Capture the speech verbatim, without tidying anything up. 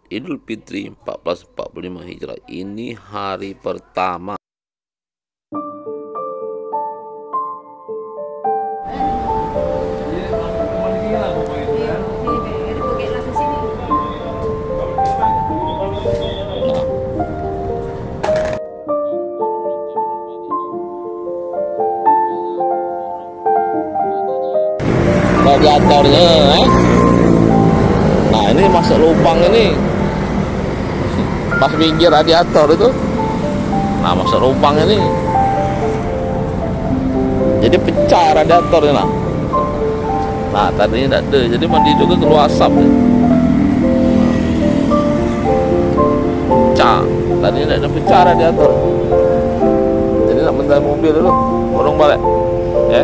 Idul Fitri empat belas empat puluh lima Hijrah ini hari pertama. Radiatornyo, eh. Nah, ini masuk lubang ini. Pas pinggir radiator itu. Nah, masuk lubang ini. Jadi pecah radiator ini, nah. Nah, tadi dak ada. Jadi mandi juga keluar asap ni. Pecah. Tadi dak ada, pecah radiator. Jadi nak bentar mobil dulu. Urung balik. Ya.